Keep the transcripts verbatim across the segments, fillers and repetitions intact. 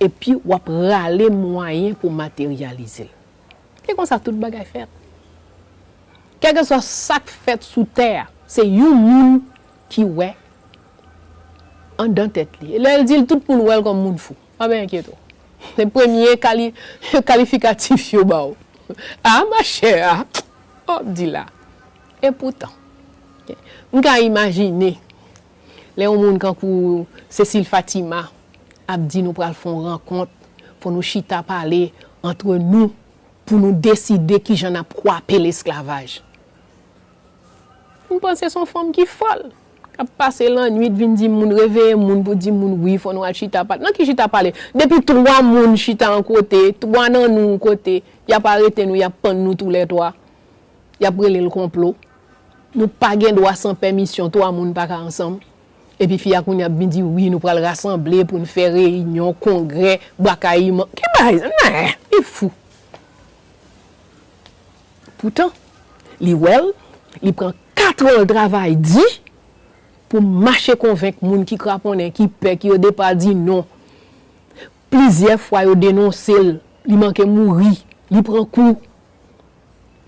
Epi w ap rale mwayen pou materyalize l. E konsa tout bagay fèt. Kèlkeswa sa k fèt sou tè a, se yon moun ki wè anndan tèt li. E lè l di l, tout moun wè l kòm moun fou. Pa byen enkyete w. Se premye kali-, kalifikatif yo ba w. A, machè, a, w ap di la. E poutan, m ka imajine lè yon moun kankou Cécile Fatima ap di nou pral fè yon rankont, fò nou chita pale antre nou pou nou deside kijan n ap kwape lesklavaj. M panse se yon fanm ki fòl, k ap pase lannwit vin di moun, reveye moun pou di moun, wi, fò nou al chita pale. Nan ki chita pale? Depi twa moun chita yon kote, twa nan nou yon kote, y ap arete nou, y ap pann nou toulètwa. Y ap rele l konplo. Nou pa gen dwa san pèmisyon, twa moun pa ka ansanm. Epi fi a kounye a ap vin di, wi, nou pral rasanble pou n fè reyinyon, kongrè, bakayiman. Ki bagay sa? Nan, li fou. Poutan, li wè l, li pran katran l travay di pou mache konvenk moun ki kraponnen, ki pè, ki odepa di non. Plizyè fwa yo denonse l, li manke mouri, li pran kou.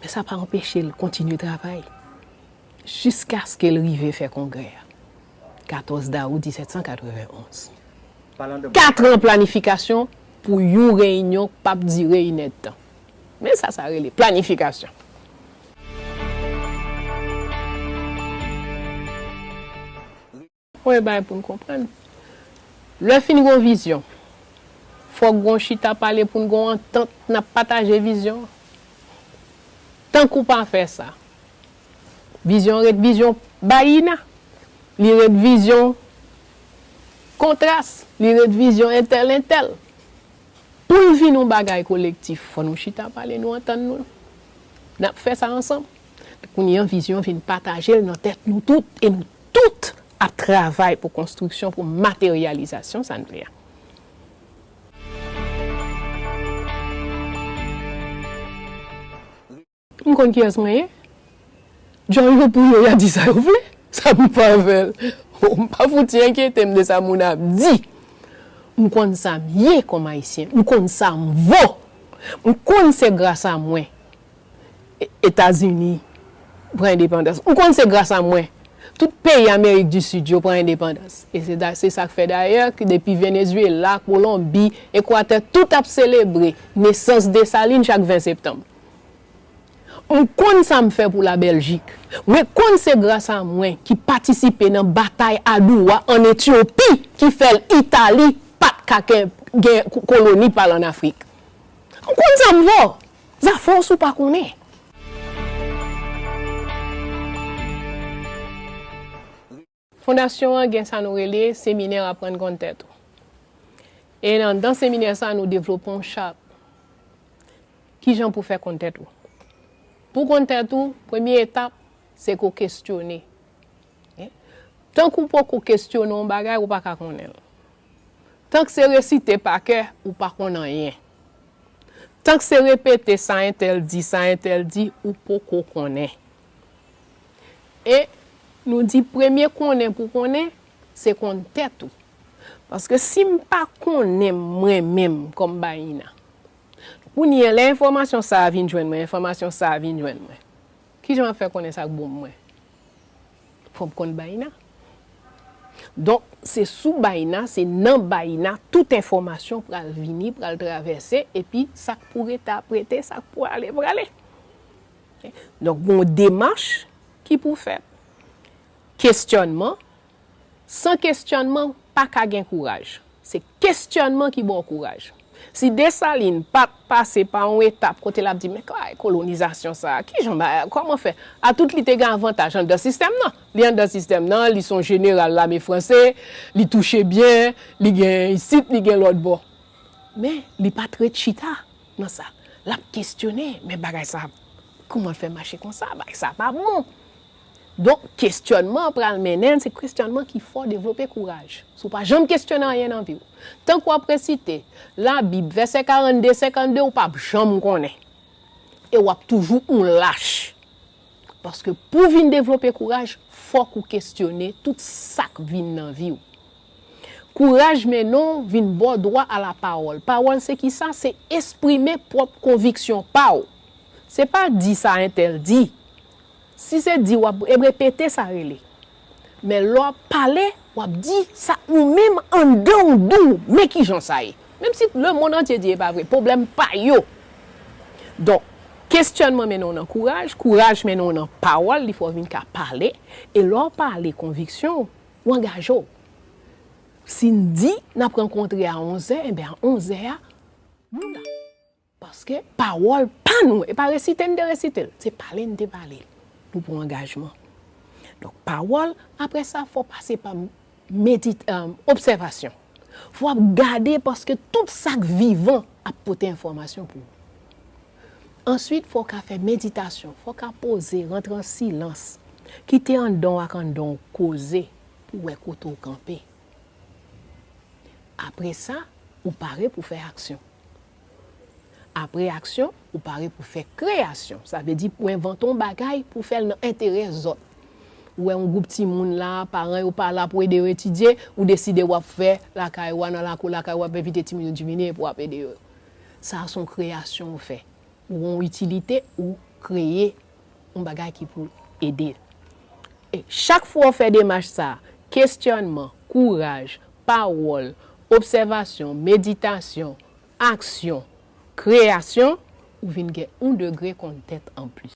Men sa pa anpeche l kontinye travay jiskaske l rive fè kongrè a, katòz dawou disèt san katrevenn onz. Katran planifikasyon pou yon reyinyon k p ap dire inèdtan. Men sa sa rele planifikasyon. Premye bagay pou n konprann, lè fin gen yon vizyon, fòk gen yon chita pale pou n gen yon antant, n ap pataje vizyon an. Tank ou pa fè sa, vizyon an ret vizyon bayina, li ret vizyon kontras, li ret vizyon entèl entèl. Pou l vin yon bagay kolektif, fò nou chita pale, nou antann nou. N ap fè sa ansanm. Kounye a, vizyon vin pataje l nan tèt nou tout, e nou tout ap travay pou konstriksyon, pou materyalizasyon sa n vle a. M konn kiyès mwen ye. Djòl yo pou yo, y a di sa yo vle. Sa m fè avè l? Oh, m pa fouti enkyete m de sa moun ap di. M konn sa m ye kòm Ayisyen. M konn sa m vo. M konn se gras a mwen E-, Etazini pran endepandans. M konn se gras a mwen. Tout peyi Amerik di Sid yo pran endepandans. E se da-, se sa k fè dayè ke depi Venezuela, Kolonbi, Ekwatè, tout ap selebre nesans Desalin chak ven septanm. M konn sa m fè pou Labèljik. Mwen konn se gras a mwen ki patisipe nan batay Adoua ann Etyopi ki fè l Itali pa t ka gen, gen ko-, koloni pa l ann Afrik. M konn sa m vo. Zafè w si w pa konnen. Fondasyon an gen sa nou rele seminè aprann konn tèt ou. E anndan seminè sa, nou devlope yon chat. Kijan pou fè konn tèt ou? Pou konn tèt ou, premye etap, se ke w kestyone. Tank ou poko kestyone yon bagay, ou pa ka konnen l. Tank se resite pa kè, ou pa konn anyen. Tank se repete sa entèl di, sa entèl di, ou poko konnen. E nou di premye konnen pou konnen, se konn tèt ou. Paske si m pa konnen m mwen menm kòm Baina, kounye a lè enfòmasyon sa a vin jwenn mwen, enfòmasyon sa a vin jwenn mwen, kijan m ap fè konnen sa k bon pou mwen? Fò m konn Baina. Donk, se sou Baina, se nan Baina, tout enfòmasyon pral vini, pral travèse, epi sa k pou rete ap rete, sa k pou ale, prale. Donk, gen yon demach ki pou fèt. Kesyònman, san kesyònman, pa ka gen kouraj. Se kesyònman ki ba w kouraj. Si Desalin pa t pase pa yon etap kote l ap di, men kay kolonizasyon sa a, kijan ba, kòman fè? Atout li te gen avantaj anndan sistèm nan. Li anndan sistèm nan, li se yon jeneral lame franse, li touche byen, li gen isit, li gen lòt bò. Men, li pa t ret chita nan sa. L ap kesyone, men bagay sa, kòman l fè mache konsa? Bagay sa pa bon. Donk, kesyònman an pral mennen n, se kesyònman ki fè w devlope kouraj. Si w pa janm kesyone anyen nan vi w, tank w ap resite Labib, vèsè karannde, senkannde, ou p ap janm konnen. E w ap toujou yon lach. Paske pou w vin devlope kouraj, fòk ou kesyone tout sa k vin nan vi w. Kouraj mennen w vin ba w dwa a lapawòl. Pawòl se kisa? Se esprime pwòp konviksyon pa w. Se pa di sa entèl di. Si se di w ap e repete sa rele. Men lè w ap pale, w ap di sa ou menm anndan w di w, men kijan sa ye. Menm si lemonn antye di e pa vre, pwoblèm pa yo. Donk, kesyònman mennen w nan kouraj, kouraj mennen w nan pawòl, li fè w vin ka pale, e lè w pale konviksyon w, ou angaje w. Si n di n ap rankontre a onzè, enben a onzè a, nou la. Paske pawòl pa nou, e pa resite n te resite l, se pale n te pale l. Nou pran angajman. Donk, pawòl, apre sa, fò pase pa medit, um, obsèvasyon. Fò ap gade paske tout sa k vivan ap pote enfòmasyon pou ou. Answit, fò w ka fè meditasyon, fò w ka poze, rantre an silans, kite anndan w ak anndan w koze pou w wè kote w kanpe. Apre sa, ou pare pou fè aksyon. Apre aksyon, ou pare pou fè kreyasyon. Sa vle di pou envante yon bagay pou fè l nan enterè zòt. Ou wè yon gwoup timoun la, paran yo pa la pou ede yo etidye, ou deside w ap fè lakay ou a, nan lakou lakay ou, w ap envite timoun yo divine pou w ap ede yo. Sa a se yon kreyasyon ou fè. Ou wè yon itilite, ou kreye yon bagay ki pou ede l. E chak fwa w fè demach sa a, kesyònman, kouraj, pawòl, obsèvasyon, meditasyon, aksyon, kreyasyon, ou vin gen yon degre konn tèt anplis.